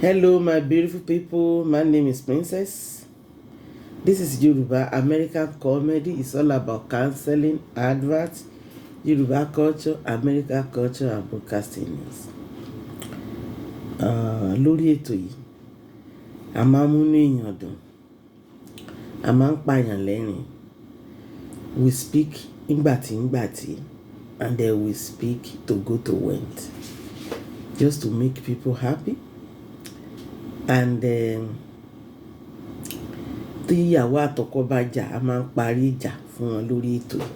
Hello, my beautiful people. My name is Princess. This is Yoruba American Comedy. It's all about counseling, adverts, Yoruba culture, American culture, and broadcasting news. Ah, lórí ètò yìí, a máa ń múnú èèyàn dùn, a máa ń pààyàn lẹ́rìn. We speak ngbàtí ngbàtí, and then we speak to go to went, just to make people happy. And tí ìyàwó àtọkọ bá jà, a máa ń parí ìjà fún wọn lórí ètò yìí.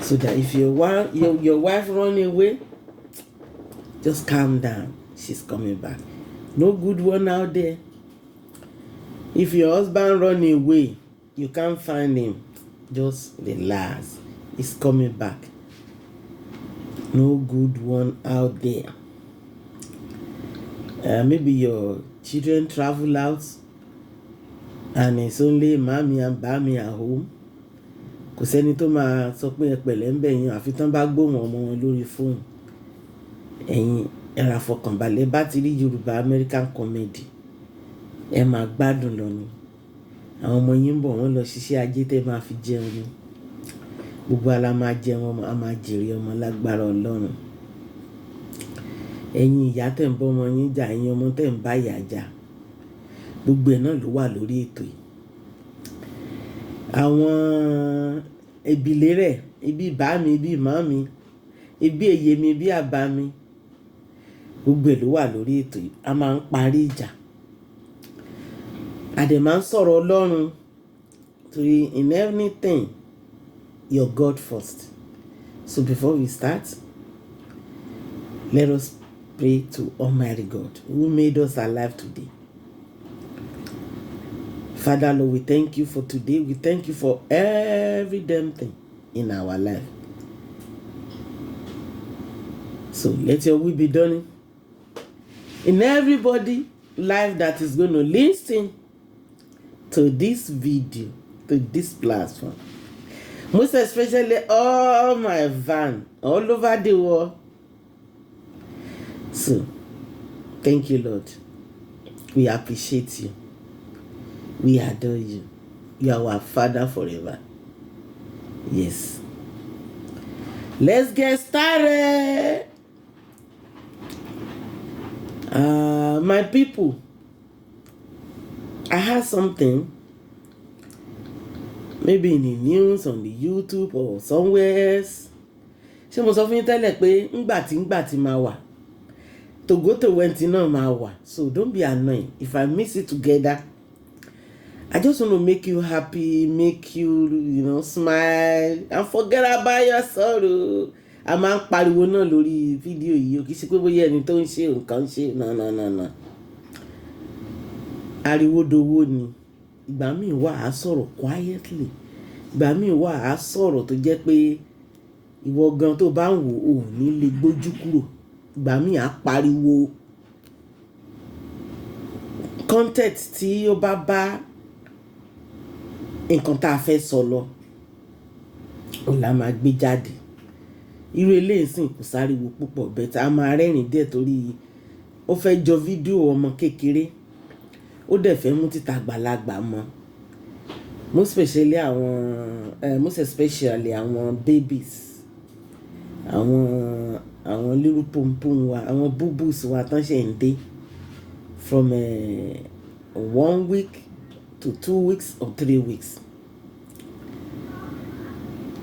So that if your wife run away, just calm down. She's coming back. No good one out there. If your husband run away, you can't find him. Just relax. He's coming back. No good one out there. Maybe your children travel out and it's only mommy and bami at home. Kò sẹ́ni tó máa sọ pé ẹ pẹ̀lẹ́ ń bẹ̀ yín àfi tán bá gbóhùn ọmọ wọn lórí fóònù. Ẹ̀yin ẹ ra fọkànbalẹ̀ bá ti rí Yorùbá American Comedy, ẹ máa gbádùn lọ ni. Àwọn ọmọ yín ń bọ̀, wọ́n lọ ṣiṣẹ́ ajé tẹ́ máa fi jẹun ni. Gbogbo wa la máa jẹun ọmọ, a máa jèrè ọmọ lágbára Ọlọ́run. Ẹ̀yin ìyá tẹ̀ ń bá ọmọ yín jà, ẹ̀yin ọmọ tẹ̀ ń bá ìyá jà, gbogbo ẹ̀ náà ló wà lórí ètò yìí. Àwọn ìbílẹ̀ ibi bá mi, ibi mọ́ mi, ibi èyè mi, ibi àbá mi, gbogbo ẹ̀ ló wà lórí ètò yìí. A máa ń parí ìjà. A dẹ̀ máa ń sọ̀rọ̀ Ọlọ́run torí in anything, your God first. So before we start, let us pray to Almighty God who made us alive today. Father Lord, we thank you for today. We thank you for every damn thing in our life. So let your will be done in everybody life that is going to listen to this video, to this platform. Most especially all my van all over the world. So, thank you, Lord. We appreciate you. We adore you. You are our Father forever. Yes. Let's get started. My people, I had something maybe in the news, on the YouTube or somewhere else. Ṣé mo sọ fún yín tẹ́lẹ̀ pé ńgbàtí ńgbàtí máa wà, tògótòwẹ́ntì náà máa wà? So don't be annoyed if I mix it together. I just want to make you happy, make you, you know, smile and forget about your sorrow. A máa ń pariwo náà lórí fídíò yìí, o kì í ṣe pé bóyá ẹni tó ń ṣe nǹkan ṣe no, no, no, no. Ariwo dowó ni. Ìgbà míì wà á sọ̀rọ̀ quietly. Ìgbà míì wà á sọ̀rọ̀ tó jẹ́ pé ìwọ gan tó bá ń wò ó ní lè gbójú kúrò. Ìgbà míì á pariwo. Content tí ó bá bá nǹkan tá a fẹ́ sọ lọ, òun la máa gbé jáde. Irú eléyìí sìn kò sáriwo púpọ̀, but a máa rẹ́rìn díẹ̀ torí ó fẹ́ jọ fídíò ọmọ kékeré, ó dẹ̀ fẹ́ mú títa àgbàlagbà mọ́. Most especially àwọn babies, àwọn little pumpum wa, àwọn bubus wa tán ṣe ń dé from 1 week to 2 weeks or 3 weeks.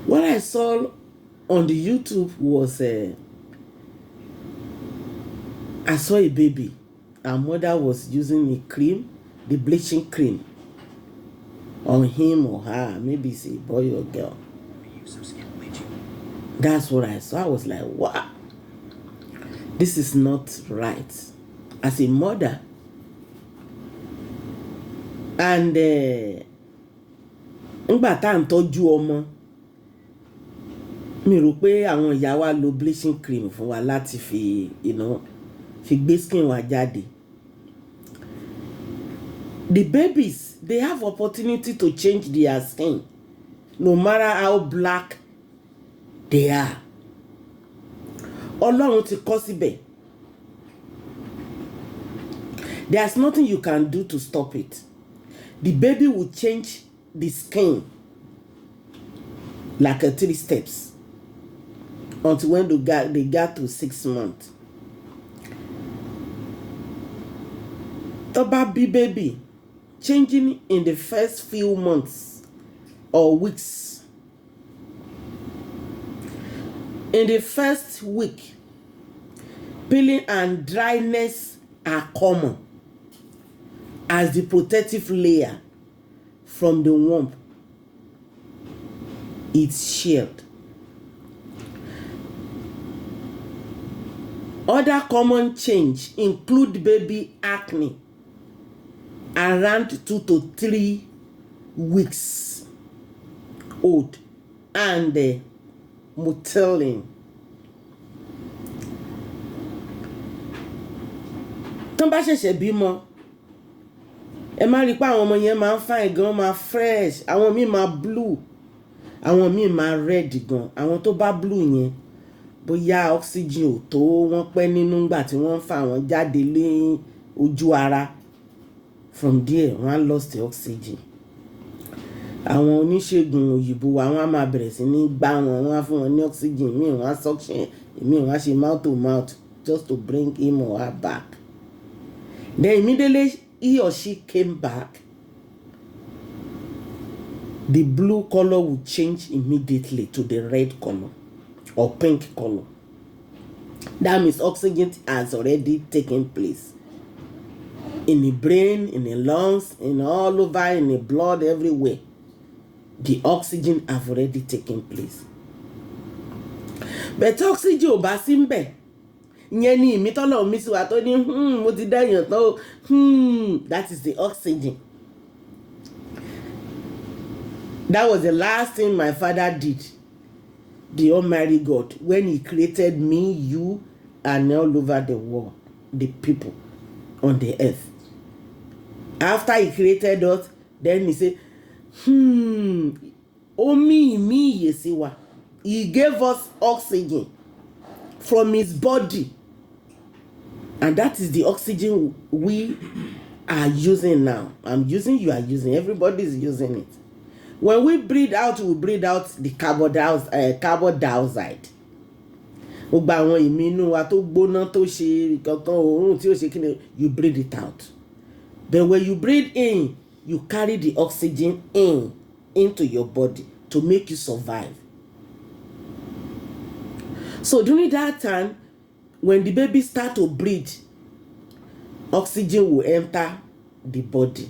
What I saw on the YouTube was I saw a baby. Her mother was using a cream, the bleaching cream, on him or her. Maybe it's a boy or girl. That's what I saw. I was like, "Wow, this is not right." As a mother, and ngbà tá à ń tọ́jú ọmọ, mi rò pé àwọn ìyá wa lo bleaching cream fún wa láti fi gbé skin wa jáde. The babies, they have opportunity to change their skin, no matter how black they are. Ọlọ́run ti kọ́ síbẹ̀. There's nothing you can do to stop it. The baby will change the skin like a three steps until when they got to 6 months. Tó bá bí baby, changing in the first few months or weeks. In the first week, peeling and dryness are common as the protective layer from the womb is shed. Other common change include baby acne around 2 to 3 weeks old and mottling. Tán bá ṣẹ̀ṣẹ̀ bímọ, ẹ má rí i pé àwọn ọmọ yẹn máa ń fine gan, máa fresh. Àwọn míì máa blue, àwọn míì máa red gan. Àwọn tó bá blue yẹn, bóyá oxygen ò tó wọ́n pẹ́ nínú ìgbà tí wọ́n ń fà wọ́n jáde ní ojú ara, from there wọ́n á lost the oxygen. Àwọn oníṣègùn òyìnbó wa, wọ́n á máa bẹ̀rẹ̀ sí ní gbá wọn, wọ́n á fún wọn ní oxygen míì, wọ́n á suction ìmíì, wọ́n á ṣe mouth to mouth just to bring him or her back. Then immediately he or she came back, the blue color will change immediately to the red color or pink color. That means oxygen has already taken place in the brain, in the lungs, in all over, in the blood, everywhere. The oxygen have already taken place. But oxygen ò bá sí ńbẹ̀, ìyẹn ni ìmí tọ́lọ̀ mi sí wa tó ní, "Mo ti dá èèyàn tán o." That is the oxygen. That was the last thing my father did, the Almighty God, when he created me, you, and all over the world, the people on the earth. After he created us, then he said, ó mí ìmí ìyè sí wa." He gave us oxygen from his body, and that is the oxygen we are using now. I'm using, you are using, everybody is using it. When we breathe out, we breathe out the carbon dioxide. Gbogbo àwọn ìmí inú wa tó gbóná, tó ṣe kankan, òórùn tí ó ṣe kíni, you breathe it out. But when you breathe in, you carry the oxygen in into your body to make you survive. So during that time, when the baby start to breathe, oxygen will enter the body.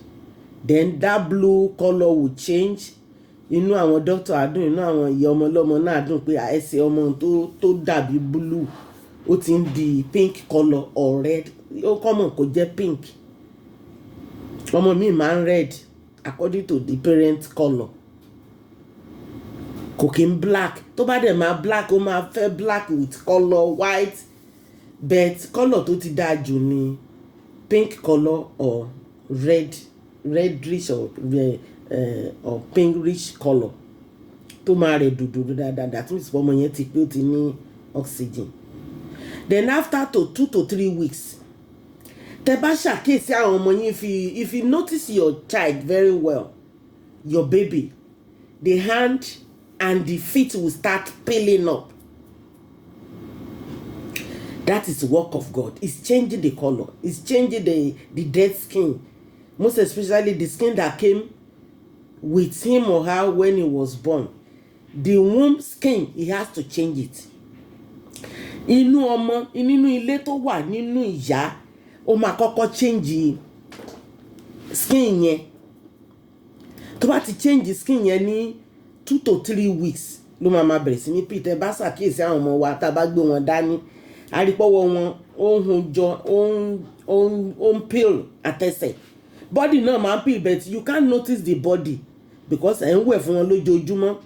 Then that blue colour will change. Inú àwọn doctor á dùn, inú àwọn ìyá ọmọ ọlọ́mọ náà dùn pé ẹsẹ̀ ọmọ tó dàbí blue, ó ti ń di pink colour or red. Ó common kó jẹ́ pink. Ọmọ mi máa ń red according to the parent colour. Kò kí ń black. Tó bá dẹ̀ máa black, ó máa fẹ́ black with colour white, but colour tó ti dáa jù ni pink colour or red, reddish or pinkish colour tó máa rẹ̀ dòdò dáadáa. That means ọmọ yẹn ti pé, ó ti ní oxygen. Then after to 2 to 3 weeks, tẹ́ bá ṣàkíyèsí àwọn ọmọ yín, if you notice your child very well, your baby, the hand and the feet will start peeling up. That is the work of God. It's changing the color. It's changing the dead skin, most especially the skin that came with him or her when he was born. The womb skin, he has to change it. Inú ọmọ nínú ilé tó wà nínú ìyá, ó máa kọ́kọ́ change skin yẹn. Tó bá ti change skin yẹn ní 2 to 3 weeks, ló máa ma bẹ̀rẹ̀ sí ní peel. Tẹ́ bá ṣàkíyèsí àwọn ọmọ wa, tá a bá gbé wọn dání, àrípọ̀wọ́ wọn ó ń hun jọ, ó ń peel. Àtẹsẹ̀, body náà máa ń peel, but you can't notice the body because ẹ̀ ń wẹ̀ fún wọn lójoojúmọ́.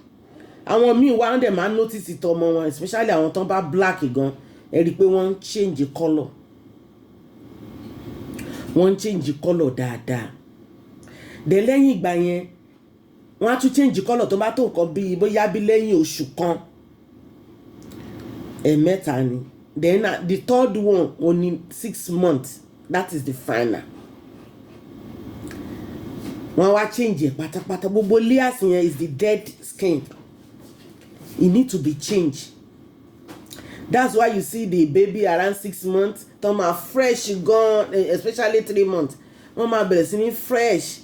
Àwọn míì wá ń dẹ̀ máa ń notice ìtọ̀ ọmọ wọn, especially àwọn tán bá black gan. Ẹ rí i pé wọ́n ń change colour, wọ́n ń change colour dáadáa. Dẹ̀ lẹ́yìn ìgbà yẹn, wọ́n á tún change colour tó bá tó nǹkan bíi bóyá bí lẹ́yìn oṣù kan. Ẹ̀mẹ́ta ni. Then the third one, ó ní 6 months. That is the final. Wọ́n wá change ẹ̀ pátápátá. Gbogbo layers yẹn is the dead skin. It need to be changed. That's why you see the baby around 6 months tó máa fresh gan, especially 3 months, wọ́n máa bẹ̀rẹ̀ sí ní fresh.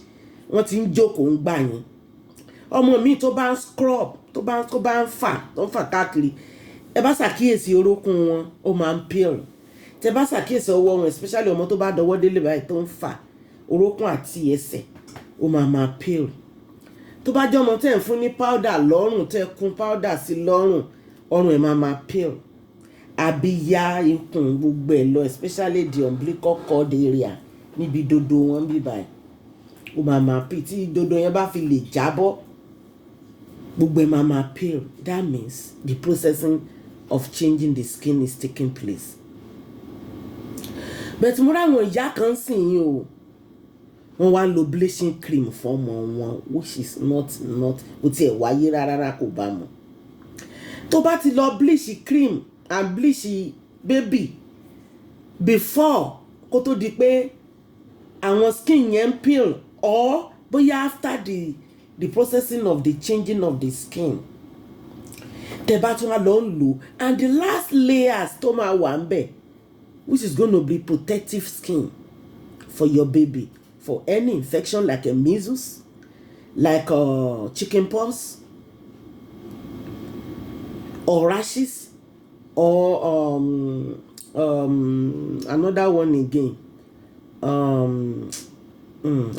Wọ́n ti ń jókòó ń gbà yẹn. Ọmọ mi tó bá ń scrub, tó bá ń fà, tó ń fà káàkiri, ẹ bá ṣàkíyèsí orókùn wọn, ó máa ń peel. Tẹ bá ṣàkíyèsí ọwọ́ wọn, especially ọmọ tó bá dọwọ́ délé báyìí tó ń fà, orókùn àti ẹsẹ̀, ó máa máa peel. Tó bá jẹ́ ọmọ tẹ́ ń fún ní powder lọ́rùn, tẹ́ kún powder sí lọ́rùn, ọrùn ẹ̀ máa máa peel. Abíyá, ikùn, gbogbo ẹ̀ lọ, especially the umbilical cord area, níbi dodo wọn bí báyìí, ó máa máa peel. Tí dodo yẹn bá fi lè jábọ́, gbogbo ẹ̀ máa máa peel. That means the processing of changing the skin is taking place. But mo ráwọn ìyá kan sìn yín o, wọ́n wá ń lo bleaching cream fún ọmọ wọn, which is not kò tiẹ̀ wáyé rárá, kò bá mu. Tó bá ti lọ bleach cream and bleach baby before kó tó di pé àwọn skin yẹn ń peel, or bóyá after the processing of the changing of the skin, tẹ́ bá tún wá lọ ń lò, and the last layers tó máa wà ń bẹ̀, which is gonna be protective skin for your baby for any infection like a measles, like chicken pox or rashes or another one again,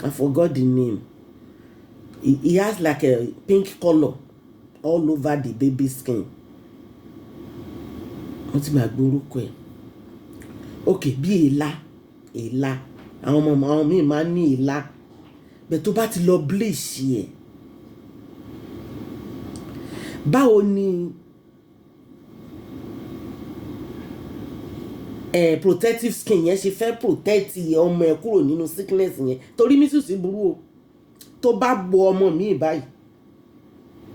I forgot the name. It has like a pink color all over the baby skin. Wọ́n ti gbàgbé orúkọ ẹ̀. Ok, bí èélá, èélá, àwọn ọmọ, àwọn míì máa ń ní èélá bẹ́ẹ̀. Tó bá ti lọ bleach ẹ̀, báwo ni protective skin yẹn ṣe fẹ́ protect ọmọ ẹ kúrò nínú sickness yẹn? Torí measles burú o. Tó bá bo ọmọ míì báyìí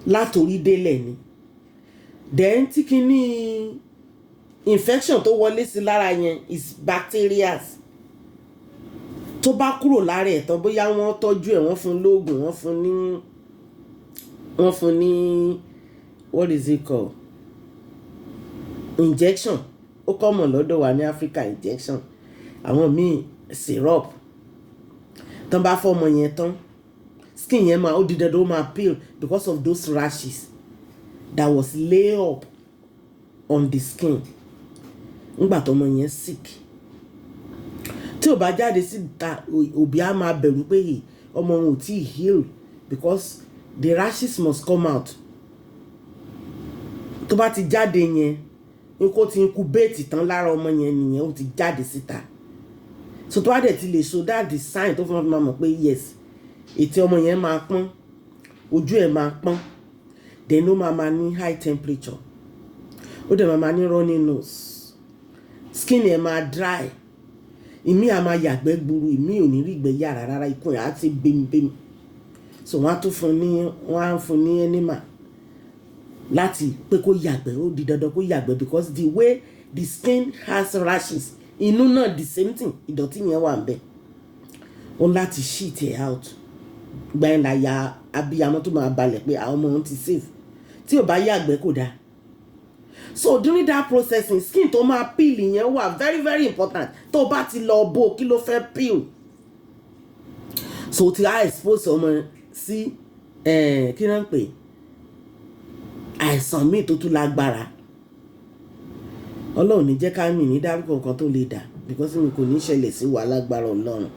látòrí délẹ̀ ni. Then tí kinní infection tó wọlé sí lára yẹn is bacterias, tó bá kúrò lára ẹ̀ tán, bóyá wọ́n tọ́jú ẹ̀, wọ́n fún lóògùn, wọ́n fún ní what is it called, injection. Ó common lọ́dọ̀ wa ní Africa, injection, àwọn míì syrup. Tán bá fọ́mọ yẹn tán, skin yẹn máa, ó di dandan, ó máa peel because of those rashes that was lay up on the skin ńgbà tọmọ yẹn sick. Tí ò bá jáde síta, òbí á máa bẹ̀rù pé ọmọ òun ò tí ì heal, because the rashes must come out. Tó bá ti jáde yẹn, kó ti incubate tán lára ọmọ yẹn nìyẹn, ó ti jáde síta. So tó bá dẹ̀ ti lè so, that the sign tó fún ọ máa mọ̀ pé yes, ètè ọmọ yẹn máa pọ́n, ojú ẹ̀ máa pọ́n, then ó máa máa ní high temperature, ó dẹ̀ máa máa ní runny nose, skin ẹ̀ máa dry, ìmí á máa yàgbẹ́ gburu, ìmí ò ní rí ìgbẹ́ yàrá rárá, ikùn ẹ̀ á ti bẹ́mibẹ́mi. So wọ́n á tún fún ní, wọ́n á fún ní enema láti pé kó yàgbẹ́. Ó di dandan kó yàgbẹ́ because the way the skin has rashes, inú náà the same thing, ìdọ̀tí yẹn wà ń bẹ̀, ó láti shit it out. Gba ẹ̀ la ya abiyamọ tó máa balẹ̀ pé àwọn ọmọ òun ti safe. Tí ò bá yàgbẹ́, kò dáa. So during that processing, skin tó máa peel yẹn wà very very important. Tó bá ti lọ bó, kí ló fẹ́ peel? So ti á expose ọmọ sí kí náà ń pè, àìsàn míì tó tún lágbára. Ọlọ́run ní jẹ́ ká mì ní dárúkọ nǹkan tó lè dà, because mi kò ní ṣẹlẹ̀ sí wa lágbára Ọlọ́run.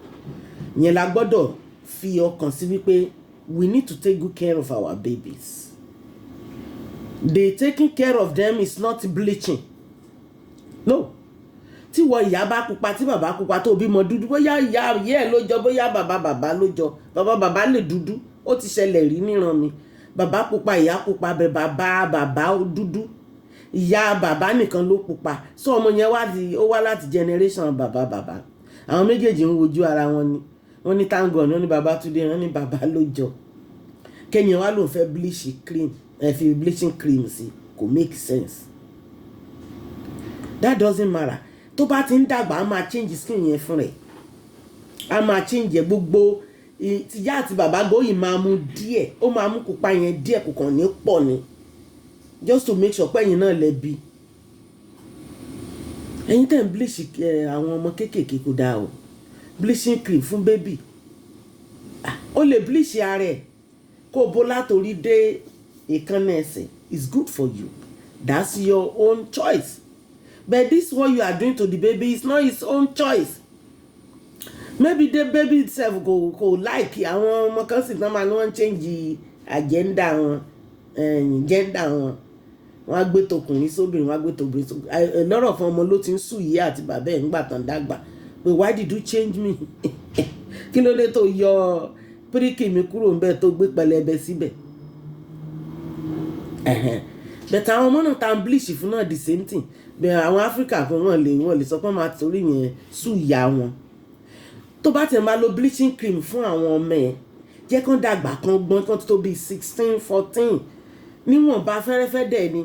Yẹn la gbọ́dọ̀ fi ọkàn sí wípé we need to take good care of our babies. The taking care of them is not bleaching, no. Tí wọ ìyá bá pupa, tí bàbá pupa, tó bímọ dúdú, bóyá ìyá ìyá ẹ̀ ló jọ, bóyá bàbá bàbá ló jọ, bàbá bàbá lè dúdú. Ó ti ṣẹlẹ̀ rí níran mi, bàbá pupa, ìyá pupa, bẹ bàbá bàbá dúdú, ìyá bàbá nìkan ló pupa. So ọmọ yẹn wá di, ó wá láti generation bàbá bàbá. Àwọn méjèèjì ń wojú ara wọn ni wọ́n ní thank God, wọ́n ní bàbá Túndé, wọ́n ní bàbá ló jọ. Kẹ́yìn wá lòun fẹ́ bleach cream, ẹ fi bleaching cream sí, kò make sense. That doesn't matter. Tó bá ti ń dàgbà, á máa change skin yẹn fún rẹ̀, á máa change ẹ. Gbogbo Tìyá àti bàbá gbóyìn máa mú díẹ̀, ó máa mú pupa yẹn díẹ̀, kò kàn ní pọ̀ ni, just to make sure pé ẹ̀yin náà lẹ bí. Ẹ̀yin tẹ̀ ń bleach àwọn ọmọ kéékèèké, kò dáa o. Bleaching cream fún baby, ó lè bleach ara ẹ̀ kó o bó látòrí dé èékánná ẹsẹ̀. It's good for you, that's your own choice, but this what you are doing to the baby is not his own choice. Maybe the baby itself kò like. Àwọn ọmọ kan sì tán máa ní wọ́n change agenda wọn, gender wọn. Wọ́n á gbé tọkùnrin sóbìnrin, wọ́n á gbé tobìnrin sóbìnrin. Lọ́rọ̀ fún ọmọ ló ti ń sùn yìí àti bàbá ẹ̀ ńgbà tán dàgbà pé, "Why did you change me? Kí ló dé tó yọ píríkì mi kúrò ńbẹ̀ tó gbé pẹlẹbẹ síbẹ̀?" But àwọn ọmọ náà tá ń bleach fún náà, the same thing. Bẹ́ẹ̀ àwọn Áfíríkà kan, wọ́n lè sọ pé wọ́n máa torí yẹn sùn ìyá wọn. Tó bá tẹ̀ máa lo bleaching cream fún àwọn ọmọ ẹ̀, jẹ́ kán dàgbà, kán gbọ́n, kán tó bíi 16, 14, níwọ̀nba fẹ́rẹ́fẹ́ dẹ̀ ni.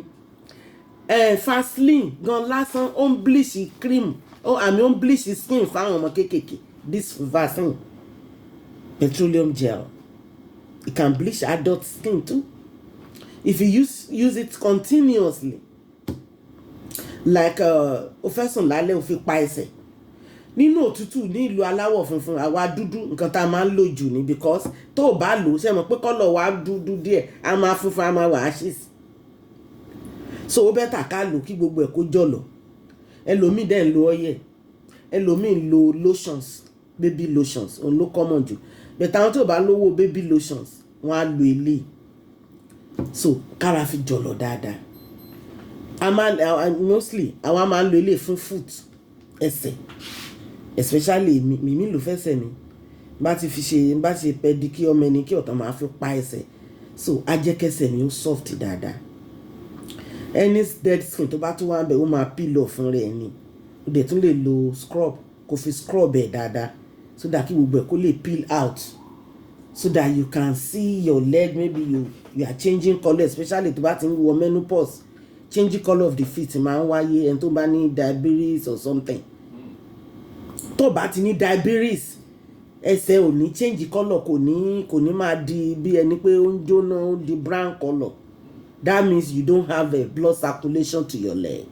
Vaseline gan lásán, ó ń bleach cream ó àmì, ó ń bleach skin fáwọn ọmọ kéékèèké. This Vaseline petroleum gel, it can bleach adult skin too if you use it continuously. Like o fẹ́ sùn lálẹ́, o fi pa ẹsẹ̀ nínú òtútù ní ìlú aláwọ̀ funfun, àwa dúdú, nǹkan tá a máa ń lò jù ní, because tó o bá lò ó, ṣe mọ̀ pé colour wa dúdú díẹ̀, a máa funfun, a máa wà ashes, so ó better ká lò kí gbogbo ẹ̀ kó jọ̀lọ̀. Ẹlòmíì dẹ̀ ń lo oil, ẹlòmíì ń lo lotions, baby lotions, òun ló common jù, but àwọn tó bá lówó baby lotions, wọ́n á lo eléyìí so kára fi jọ̀lọ̀ dáadáa. A máa mostly, àwa máa ń lo eléyìí fún foot, ẹsẹ̀ especially. Mímí ló fẹsẹ̀ mi bá ti fi ṣe, bá ti ṣe pedicure, manicure tán, máa fi pa ẹsẹ̀, so á jẹ́ kẹsẹ̀ mi ó soft dáadáa. Any dead skin tó bá tún wá ń bẹ̀, ó máa peel off fún rẹ̀ ni. Ó dẹ̀ tún lè lo scrub, kó fi scrub ẹ̀ dáadáa so that kí gbogbo ẹ̀ kó lè peel out, so that you can see your leg. Maybe you are changing colour, especially tó bá ti ń wọ menopause, changing colour of the feet máa ń wáyé, ẹni tó bá ní diabetes or something. Tó bá ti ní diabetes, ẹsẹ̀ ò ní change colour, kò ní máa di bí ẹni pé ó ń jóná, ó ń di brown colour. That means you don't have a blood circulation to your leg.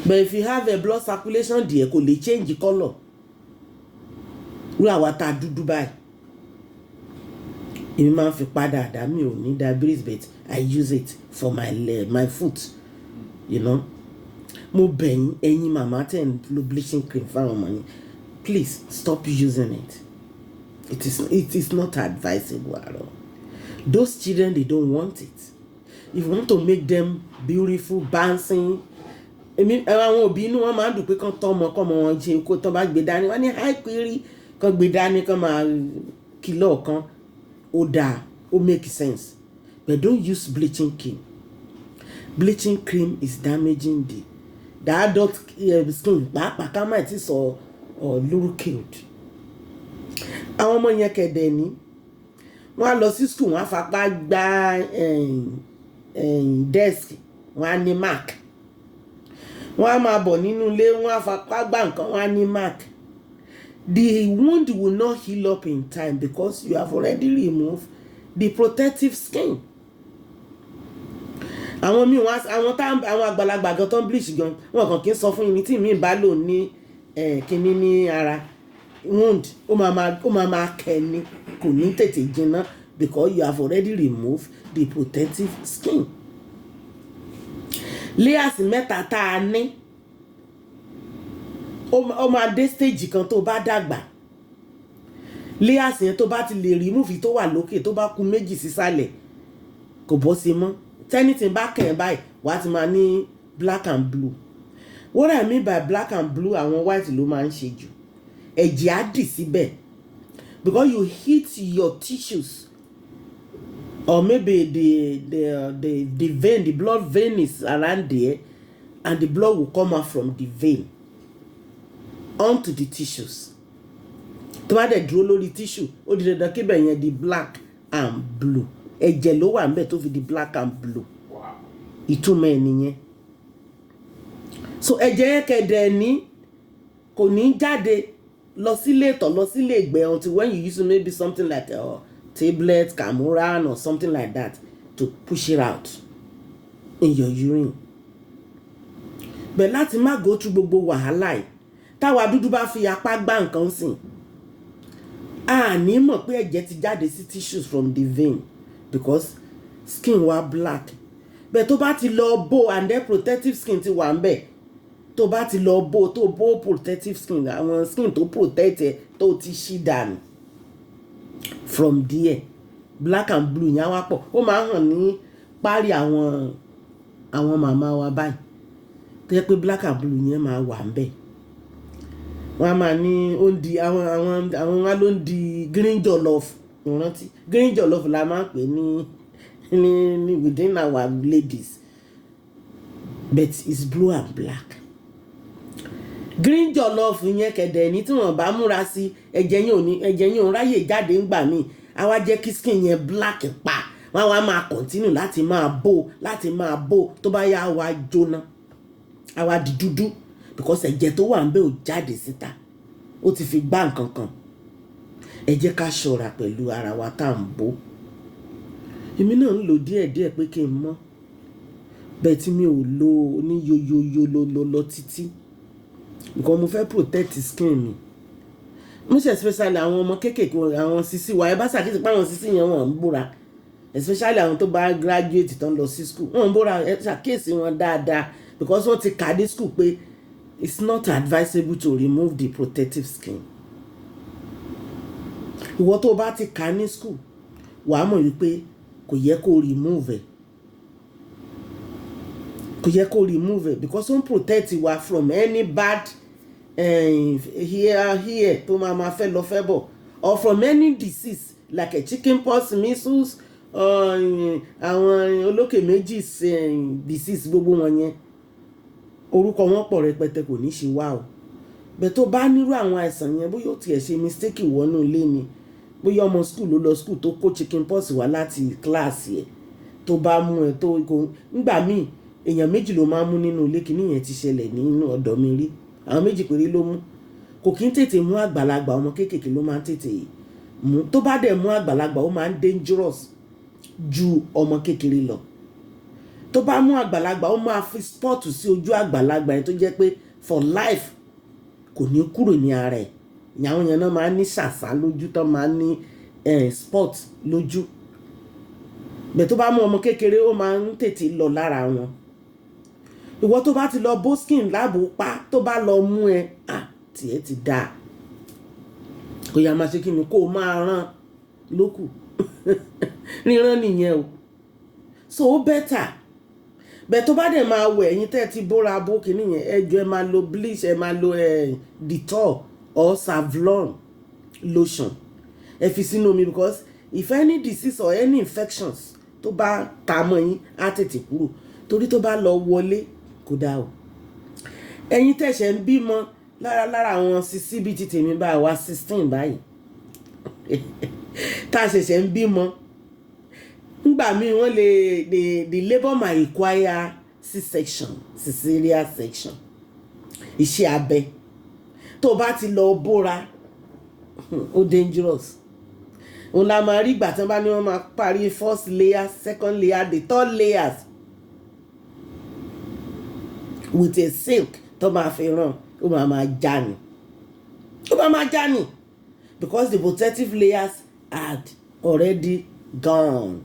But if you have a blood circulation there, kò lè change colour. Irú àwa tá a dúdú báyìí, èmi máa ń fi pa dáadáa. Mi ò ní diabetes, but I use it for my leg, my foot. Mo bẹ̀ yín, ẹ̀yin màmá tẹ̀ ń lo bleaching cream fáwọn ọmọ yín, please stop using it. It is not advisable at all. Those children, they don't want it. If you want to make them beautiful, bouncing, èmi, àwọn òbí, inú wọn máa ń dùn pé kán tọ́ ọmọ, kọ́mọ wọn ṣe kó tán, bá gbé dání, wọ́n ní high query, kán gbé dání, kán máa kìlọ̀ kan, ó dáa, ó make sense, but don't use bleaching cream. Bleaching cream is damaging the adult skin pàápàá, ká má ti sọ lubricant. Àwọn ọmọ yẹn kẹ̀dẹ̀ ní, wọ́n á lọ sí school, wọ́n á fapá gbá desk, wọ́n á ní mark. Wọ́n á máa bọ̀ nínú ilé, wọ́n á fapá gbá nǹkan, wọ́n á ní mark. The wound will not heal up in time because you have already removed the protective skin. Àwọn míì wọn, àwọn tá, àwọn àgbàlagbà gan tó ń bleach gan, wọn kàn kí ń sọ fún yín ní tí míì bá lò ní kinní ní ara wound, ó máa kẹ́ ni, kò ní tètè jinná, because you have already removed the protective skin. Layers mẹ́ta tá a ní, ó máa dé stage kan, tó bá dàgbà, layers yẹn, tó bá ti lè remove tó wà lókè, tó bá kù méjì sísàlẹ̀, kò bọ́ sí mọ́. Tẹ́nìtì bá kàn ẹ́ báyìí, wàá ti máa ní black and blue. What I mean by black and blue, àwọn white ló máa ń ṣe jù. Ẹ̀jẹ̀ á dì síbẹ̀ because you hit your tissues, or maybe the vein, the blood vein is around there, and the blood will come out from the vein onto the tissues. Tó bá dẹ̀ dúró lórí tissue, ó di dandan kébẹ̀ yẹn di black and blue. Ẹ̀jẹ̀ ló wà níbẹ̀ tó fi di black and blue. Ìtumọ̀ ẹ̀ nìyẹn. So ẹ̀jẹ̀ yẹn kẹ̀dẹ̀ ní kò ní jáde. Lọ sílé ìtọ̀, lọ sílé ìgbẹ́ until when you use maybe something like a tablet, Camoran or something like that to push it out in your urine. Bẹ̀ láti má go through gbogbo wàhálà yìí, táwa dúdú bá fi apá gbá nǹkan sìn, a ní mọ̀ pé ẹ̀jẹ̀ ti jáde sí tissues from the vein because skin wa black. Bẹ́ẹ̀ tó bá ti lọ bó and then protective skin ti wà ń bẹ̀, tó bá ti lọ bó, tó bó protective skin, àwọn skin tó protect ẹ tó ti ṣí dànù, from there black and blue yẹn á wá pọ̀. Ó máa ń hàn ní párí àwọn màmá wa báyìí, tó jẹ́ pé black and blue yẹn máa wà ń bẹ̀. Wọ́n á máa ní ó ń di àwọn wa ló ń di green jollof. Mo rántí, green jollof la máa ń pè ní within our ladies, but it's blue and black. Green jollof yẹn kẹ̀dẹ̀ ní, tí wọ́n bá múra sí, ẹ̀jẹ̀ yẹn ò ní, ẹ̀jẹ̀ yẹn ò ráyè jáde ńgbà míì. Á wá jẹ́ kí skin yẹn black pa. Wọ́n á wá máa continue láti máa bó, láti máa bó. Tó bá yá, á wá jóná, á wá di dúdú because ẹ̀jẹ̀ tó wà ńbẹ̀ ò jáde síta, ó ti fi gbá nǹkan kan. Ẹ jẹ́ ká ṣọ́ra pẹ̀lú ara wa tá à ń bó. Èmi náà ń lò díẹ̀díẹ̀ pé kí n mọ́ bẹ́ẹ̀, tí mi ò lo ní yoyoyo lo lo lọ títí nǹkan. Mo fẹ́ protect skin mi, most especially àwọn ọmọ kéékèèké, àwọn sisi wa. Ẹ bá ṣàkíyèsí pé àwọn sisi yẹn, wọ́n ń búra, especially àwọn tó bá graduate tán lọ sí school, wọ́n ń búra. Ẹ ṣàkíyèsí wọn dáadáa because wọ́n ti kà dé school pé it's not advisable to remove the protective skin. Ìwọ tó o bá ti kà ní school, wàá mọ̀ wípé kò yẹ kó remove ẹ̀, kò yẹ kó remove ẹ̀ because ó ń protect wa from any bad here here tó máa ma fẹ́ lọ fẹ́ bọ̀ or from any disease like a chicken pox, measles, àwọn olókè méjì disease, gbogbo wọn yẹn, orúkọ wọn pọ̀ rẹpẹtẹ, kò ní ṣe wá o. Bẹ́ẹ̀ tó bá nírú àwọn àìsàn yẹn, bóyá ó tiẹ̀ ṣe mistake wọnú ilé ni, bóyá ọmọ school ló lọ school tó kó chicken pox wá láti kíláàsì ẹ̀, tó bá mú ẹ tó kò, ńgbà míì èèyàn méjì ló máa ń mú nínú ilé. Kìíní yẹn ti ṣẹlẹ̀ nínú ọ̀dọ̀ mi rí, àwọn méjì péré ló mú. Kò kí ń tètè mú àgbàlagbà, ọmọ kéékèèké ló máa ń tètè mú. Tó bá dẹ̀ mú àgbàlagbà, ó máa ń dangerous ju ọmọ kékeré lọ. Tó bá mú àgbàlagbà, ó máa fi spot sí ojú àgbàlagbà yẹn tó jẹ́ pé for life kò ní kúrò ní ara ẹ̀. Àwọn yẹn náà máa ń ní ṣàṣà lójú, tán máa ń ní spot lójú. Bẹ́ẹ̀ tó bá mú ọmọ kékeré, ó máa ń tètè lọ lára wọn. Ìwọ tó bá ti lọ bó skin láàbò pa, tó bá lọ mú ẹ, à tiẹ̀ ti dáa. Kò yá, máa ṣe kí ni, kó o máa rán lókù, ríran nìyẹn o. So ó better bẹ́ẹ̀. Tó bá dẹ̀ máa wẹ̀, ẹ̀yin tẹ́ ẹ ti bóra bó kìíní yẹn, ẹ jọ̀ọ́, ẹ máa lo bleach, ẹ máa lo Dettol or Savlon lotion, ẹ fi sínú omi because if any disease or any infections tó bá ta mọ́ yín, á tètè kúrò, torí tó bá lọ wọlé, kò dáa o. Ẹ̀yin tẹ̀sẹ̀ ń bímọ, lára àwọn sisi bíi ti tèmi bá wa 16 báyìí tá a ṣẹ̀ṣẹ̀ ń bímọ, ngbà míì wọ́n lè the labour might require C-section, cesarean section, iṣẹ́ abẹ. Tó o bá ti lọ bóra, ó dangerous. Òun la máa rí ìgbà tí wọ́n bá ní wọ́n máa parí first layer, second layer, the third layers with a silk tó máa fi ràn, ó máa máa já ni, ó máa máa já ni because the protective layers had already gone.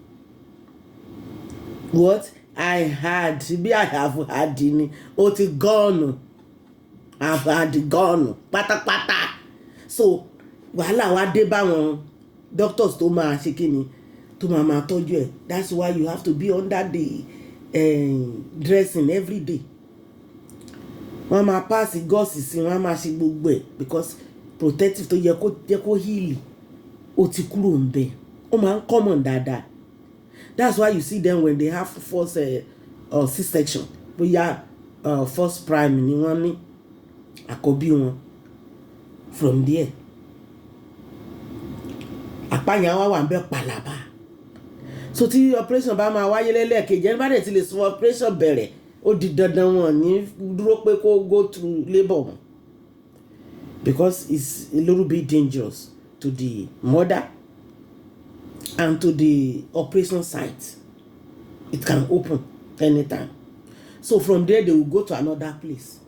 What I had bí I have had ni, ó ti gone, have had gone pátápátá. So wàhálà wa dé báwọn doctors tó máa ṣe kí ni, tó máa máa tọ́jú ẹ̀. That's why you have to be under the dressing every day. Wọ́n máa pass gauze sí, wọ́n máa ṣe gbogbo ẹ̀ because protective tó yẹ kó jẹ́ kó heal, ó ti kúrò ń bẹ̀. Ó máa ń common dáadáa. That's why you see them when they have first C-section, bóyá first prime ni wọ́n ní àkọ́bí wọn, from there àpá yẹn á wá wà ń bẹ̀ pàlàbà. So tí operation bá máa wáyé lẹ́lẹ́kejì, ẹni bá dẹ̀ ti lè sọ operation bẹ̀rẹ̀, ó di dandan, wọn ní dúró pé kó go through labour mọ́. Because it's a little bit dangerous to the mother and to the operation site. It can open anytime. So from there, they will go to another place.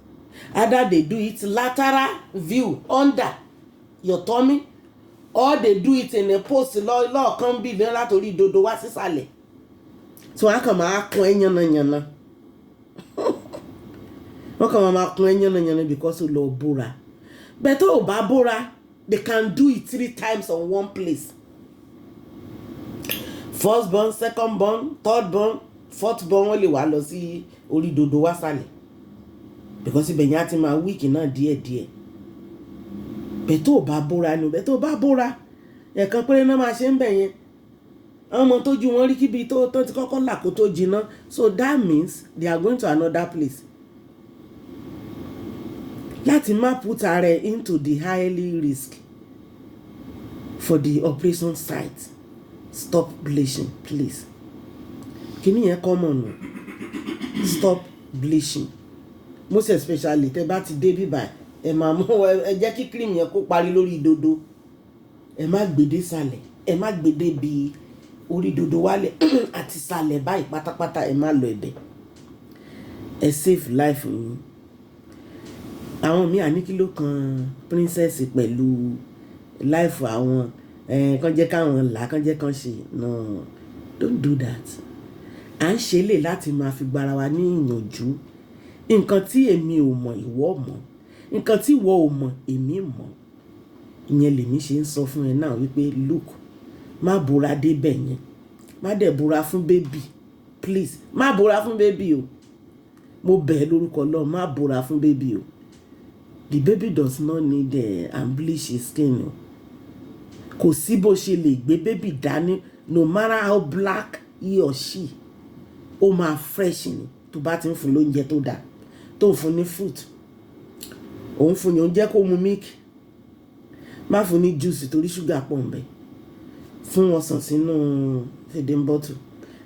Either they do it lateral view under your tummy, or they do it in a post lọ́ọ̀kan bí látòrí dodo wá sísàlẹ̀. So wọ́n á kàn máa kún ẹ́ yánnayànna. Wọ́n kàn máa kún ẹ́ yánnayànna because ó lọ bóra. Bẹ́ẹ̀ tó o bá bóra, they can do it three times on one place. First born, second born, third born, fourth born, wọ́n lè wá lọ sí orí dodo wá sàlẹ̀. Because ibẹ̀ yẹn á ti máa weak náà díẹ̀díẹ̀. Bẹ́ẹ̀ tó o bá bóra ni, bẹ́ẹ̀ tó o bá bóra, ẹ̀ẹ̀kan péré náà máa ṣe ń bẹ̀ yẹn. Àwọn ọmọ tójú wọn rí kíbi tó ti kọ́kọ́ là kó tó jiná. So that means they are going to another place. Láti má put ara ẹ into the highly risk for the operation site. Stop bleaching, please. Kíní yẹn common o. Stop bleaching. Most especially tẹ́ bá ti dé bíbà, ẹ máa mú ẹ jẹ́ kí cream yẹn kó parí lórí dodo. Ẹ má gbé dé sàlẹ̀, ẹ má gbé dé bí orí dodo wálẹ̀ àti sàlẹ̀ báyìí pátápátá, ẹ má lọ ibẹ̀. Ẹ save life yín. Àwọn míì àní kí ló kan princess pẹ̀lú life àwọn, kàn jẹ́ káwọn là, kàn jẹ́ kàn ṣe. No, don't do that. À ń ṣe lè láti máa fi gbára wa ní ìyànjú. Nǹkan tí èmi ò mọ̀, ìwọ mọ̀. Nǹkan tí ìwọ ò mọ̀, èmi mọ̀. Ìyẹn lèmi ṣe ń sọ fún ẹ náà wípé look, má bóra dé bẹ̀ yẹn. Má dẹ̀ bóra fún baby. Please, má bóra fún baby o. Mo bẹ̀ ẹ́ lórúkọ Ọlọ́run, má bóra fún baby o. The baby does not need and bleach his skin o. Kò sí bó ṣe lè gbé baby dání, no matter how black he or she, ó máa fresh ni tó bá ti ń fún lóúnjẹ tó dáa, tó ń fún ní fruit, òun fún ní oúnjẹ, kó mu milk. Má fún ní juice torí ṣúgà pọ̀ ńbẹ. Fún ọsàn sínú feeding bottle.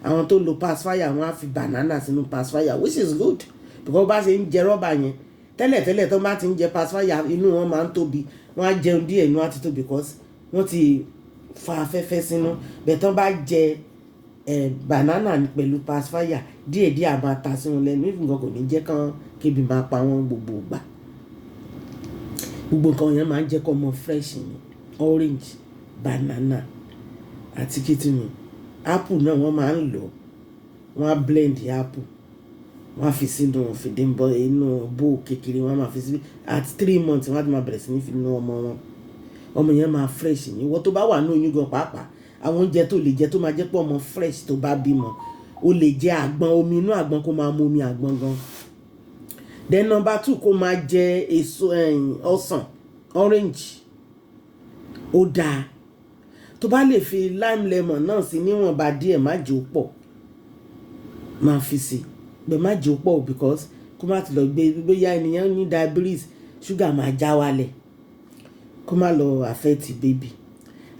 Àwọn tó lo pacifier, wọ́n á fi banana sínú pacifier, which is good, because bá ṣe ń jẹ rọ́bà yẹn tẹ́lẹ̀tẹ́lẹ̀, tó bá ti ń jẹ pacifier, inú wọn máa ń tóbi. Wọ́n á jẹun díẹ̀, inú á ti tóbi because wọ́n ti fa afẹ́fẹ́ sínú. Bẹ́ẹ̀ tán bá jẹ banana pẹ̀lú pacifier, díẹ̀díẹ̀ á máa ta sí wọn lẹ́nu. Even gan kò ní jẹ́ kán kébi máa pa wọ́n gbogbo ìgbà. Gbogbo nǹkan yẹn máa ń jẹ́ kó ọmọ fresh ni. Orange, banana àti kítìnì. Apple náà, wọ́n máa ń lò. Wọ́n á blend apple, wọ́n á fi sínú feeding bottle, inú bowl kékeré, wọ́n á máa fi sí. At 3 months, wọ́n á ti máa bẹ̀rẹ̀ sí ní fi nú ọmọ wọn. Ọmọ yẹn máa fresh ní. Ìwọ tó bá wà ní oyún gan pàápàá, àwọn oúnjẹ tó lè jẹ tó máa jẹ́ pé ọmọ fresh tó bá bímọ, o lè jẹ àgbọn, omi inú àgbọn, kó máa mu omi àgbọn gan. Then number two, kó máa jẹ èso ọsàn, orange, ó dáa. Tó bá lè fi lime, lemon náà sí níwọ̀nba díẹ̀, má jẹ́ ó pọ̀, máa fi sí bẹ́ẹ̀, má jẹ́ ó pọ̀, because kó má ti lọ gbé bóyá ènìyàn ní diabetes, ṣúgà máa já wálẹ̀, kó má lọ affect baby.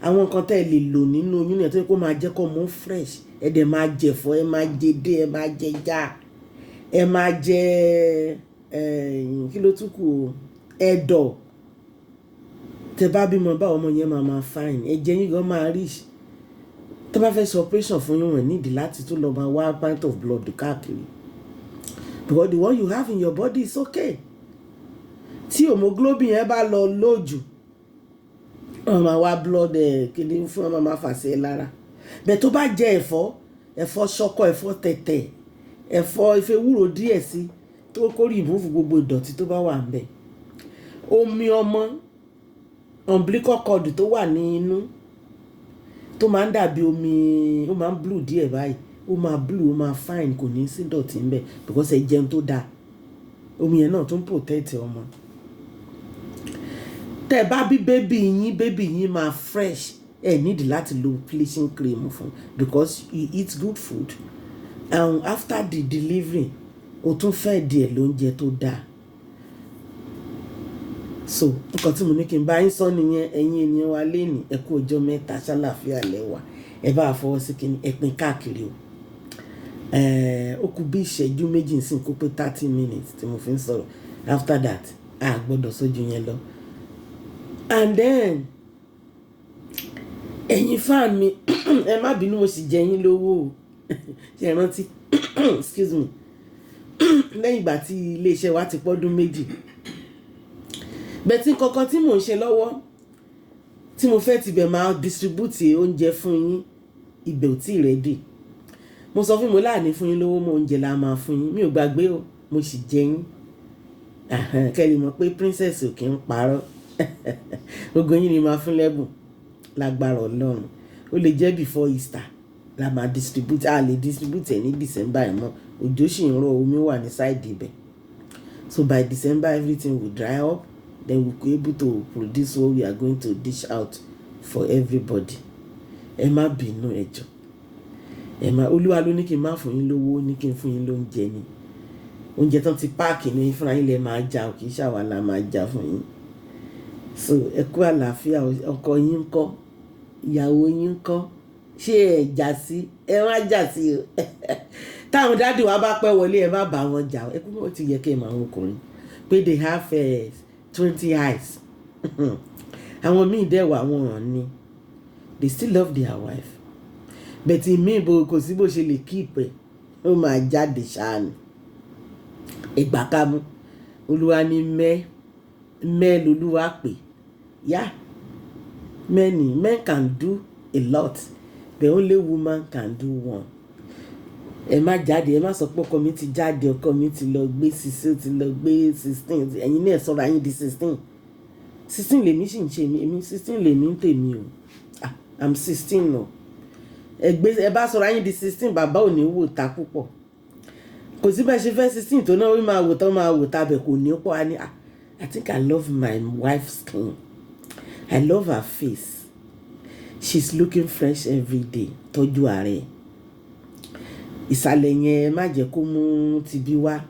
Àwọn nǹkan tẹ́ ẹ lè lò nínú oyún yẹn tó yẹ kó máa jẹ́ kó mọ́ fresh: ẹ dẹ̀ máa jẹ ẹ̀fọ́, ẹ máa jẹ edé, ẹ máa jẹ ẹja, ẹ máa jẹ kí ló tún kù o, ẹ̀dọ̀. Tẹ́ bá bímọ báwo, ọmọ yẹn máa máa fine, ẹ̀jẹ̀ yín gan máa rich. Tó bá fẹ́ ṣe operation fún yín, wọ́n nídìí láti tún lọ máa wá pint of blood káàkiri, because the one you have in your body is okay. Tí hemoglobin yẹn bá lọ lójù, wọ́n máa wá blood ẹ̀ kíni fún wọn, máa fà sí ẹ lára. Bẹ́ẹ̀ tó bá jẹ ẹ̀fọ́, ẹ̀fọ́ ṣọkọ, ẹ̀fọ́ tẹ̀tẹ̀, ẹ̀fọ́ ife ewúro díẹ̀ sí, tó kó remove gbogbo ìdọ̀tí tó bá wà ńbẹ̀. Omi ọmọ, umbilical cord tó wà ní inú, tó máa ń dàbí omi, ó máa ń blue díẹ̀ báyìí, ó máa blue, ó máa fine, kò ní sí ìdọ̀tí ńbẹ̀ because ẹ jẹun tó dáa. Omi yẹn náà tún protect ọmọ. Tẹ́ bá bí baby yín, baby yín máa fresh. Ẹ need láti lo bleaching cream fún because you eat good food, and after the delivery, o tún fẹ́ díẹ̀ lóúnjẹ tó dáa. So nǹkan tí mo ní kí n bá yín sọ nìyẹn, ẹ̀yin ènìyàn wa lénìí. Ẹ kú ọjọ́ mẹ́ta, ṣàlàáfíà lẹ́wà. Ẹ bá fọwọ́ sí kíni, ẹ pín káàkiri o. Ó kù bí ìṣẹ́jú 2 sí kó pé 30 minutes tí mo fi ń sọ̀rọ̀. After that, a gbọ́dọ̀ sójú yẹn lọ. And then ẹ̀yin fan mi, ẹ má bínú, mo sì jẹ yín lówó o. Ṣe é rántí, excuse me, lẹ́yìn ìgbà tí iléeṣẹ́ wa ti pọ́dún 2 bẹ́ẹ̀ tí kankan tí mò ń ṣe lọ́wọ́ tí mo fẹ́ tibẹ̀ máa distribute oúnjẹ fún yín, ibẹ̀ ò tí ì ready. Mo sọ fún mi láàní fún yín lówó mọ́, oúnjẹ la máa fún yín. Mi ò gbàgbé o, mo sì jẹ yín. Kẹ́ lè mọ̀ pé princess ò kí ń parọ́. Gbogbo yín ni máa fún lẹ́bùn lágbára Ọlọ́run. Ó lè jẹ́ before Easter la máa distribute. A lè distribute ẹ̀ ní December ẹ̀ mọ́, òjò sì ń rọ̀, omi wà ní side ibẹ̀. So by December, everything will dry up, then we be able to produce what we are going to dish out for everybody. Ẹ má bínú, ẹ jọ̀ọ́, ẹ má. Olúwa ló ní kí n má fún yín lówó, ní kí n fún yín lóúnjẹ ni. Oúnjẹ tán ti pack ní fúnra yín lẹ máa já o, kì í ṣàwa la máa já fún yín. So ẹ kú àlàáfíà. Ọkọ yín ń kọ́? Ìyàwó yín ń kọ́? Ṣé ẹ jà sí? Ẹ má jà sí o. Táwọn daddy wa bá pẹ́ wọlé, ẹ má bá wọn jà. Ẹ kú mọ́ ti yẹ kí ẹ mọ àwọn ọkùnrin pé they have 20 eyes. Àwọn míì dẹ̀ wà, wọn ní, they still love their wife, but ìmíì bo kò sí bó ṣe lè keep ẹ̀, ó máa jáde ṣáà ni. Ìgbà kámú, Olúwa ní mẹ́ mẹ́ lolúwa pè yá. Many men can do a lot, but only woman can do one. Ẹ má jáde, ẹ má sọ pé ọkọ mi ti jáde, ọkọ mi ti lọ gbé sisi, ó ti lọ gbé 16. Ẹ̀yin náà sọ̀rọ̀ ayín di 16. 16 lèmi sì ń ṣe mi, èmi 16 lèmi ń tèmi o. Ah, I'm 16 o. Ẹ gbé, ẹ bá sọ̀rọ̀ ayín di 16, bàbá ò ní wò ta púpọ̀. Kò sí bẹ́ẹ̀ ṣe fẹ́ 16 tó náà, ó máa wò tán, máa wò tabẹ̀, kò ní pọ̀. Á ní, "Ah, I think I love my wife's skin. I love her face. She's looking fresh every day." Tọ́jú ààrẹ ìsàlẹ̀ yẹn, ẹ má jẹ́ kó mú tibí wá.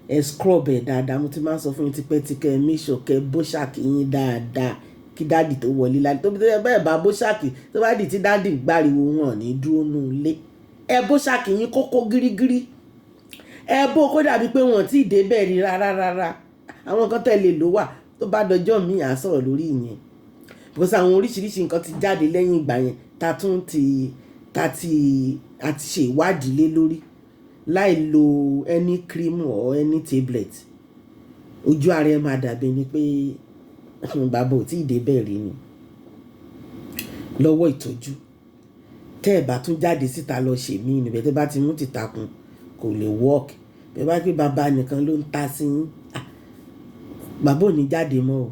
Ẹ scrub ẹ̀ dáadáa. Mo ti máa ń sọ fún yín tipẹ́tipẹ́, ẹ make sure kẹ́ bó ṣàkí yín dáadáa kí daddy tó wọlé lálẹ́. Tó bẹ́ẹ̀ bá bó ṣàkí, tó bá di tí daddy gbáriwo, wọn ní dúró nù lé. Ẹ bó ṣàkí yín kókó gírígírí, ẹ bó kó dàbí pé wọn tí ì débẹ̀ rí rárá rárá. Àwọn nǹkan tẹ́ lè lò wà, tó bá dọjọ́ míì, à sọ̀rọ̀ lórí ìyẹn, because àwọn oríṣiríṣi nǹkan ti jáde lẹ́yìn ìgbà yẹn ta tún ti ta ti a ti ṣe ìwádìí lé lórí láì lo any cream or any tablet. Ojú ara ẹ máa dàbí ni pé bàbá ò tí ì débẹ̀ rí ni lọ́wọ́ ìtọ́jú. Tẹ́ ẹ̀ bá tún jáde síta lọ ṣe mí níbẹ̀, tẹ́ bá ti mú tìtakùn, kò lè work. Bẹ́ẹ̀ bá pé bàbá nìkan ló ń ta sí yín, bàbá ò ní jáde mọ́ o.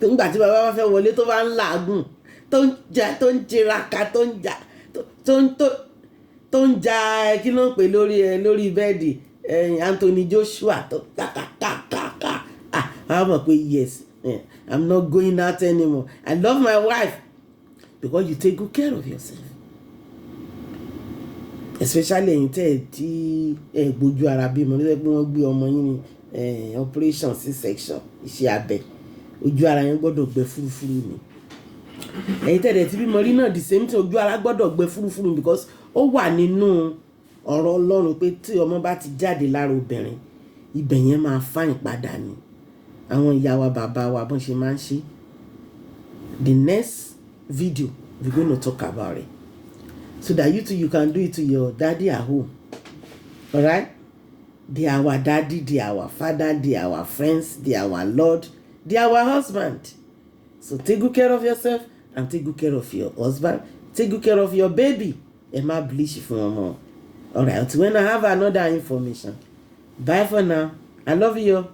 Nígbà tí bàbá bá fẹ́ wọlé, tó bá ń làágùn, tó ń jà, tó ń tiraka, tó ń jà, tó ń ja, kí ló ń pè lórí ẹ lórí bed, Anthony Joshua, tó kàkàkàkà, ah, a mọ̀ pé yes, I'm not going out anymore. I love my wife, because you take good care of yourself, especially ẹ̀yin tẹ́ ẹ̀ tí ẹ gbójú ara bímọ nígbà pé wọ́n gbé ọmọ yín ní operation C-section, iṣẹ́ abẹ. Ojú ara yẹn gbọ́dọ̀ gbẹ fúrúfúrú ni. Ẹ̀yin tẹ́ ẹ̀ tí bímọ rí náà, the same thing, ojú ara gbọ́dọ̀ gbẹ fúrúfúrú, because ó wà nínú ọ̀rọ̀ Ọlọ́run pé tí ọmọ bá ti jáde lára obìnrin, ibẹ̀ yẹn máa fine padà ni. Àwọn ìyá wa, bàbá wa, bọ́n ṣe máa ń ṣe. The next video, we gonna talk about it so that you too, you can do it to your daddy at home. Alright, they are our daddy, they are our father, they are our friends, they are our Lord, they are our husband. So take good care of yourself and take good care of your husband. Take good care of your baby. Ẹ má bleach fún ọmọ. Alright, until when I have another information, bye for now. I love you.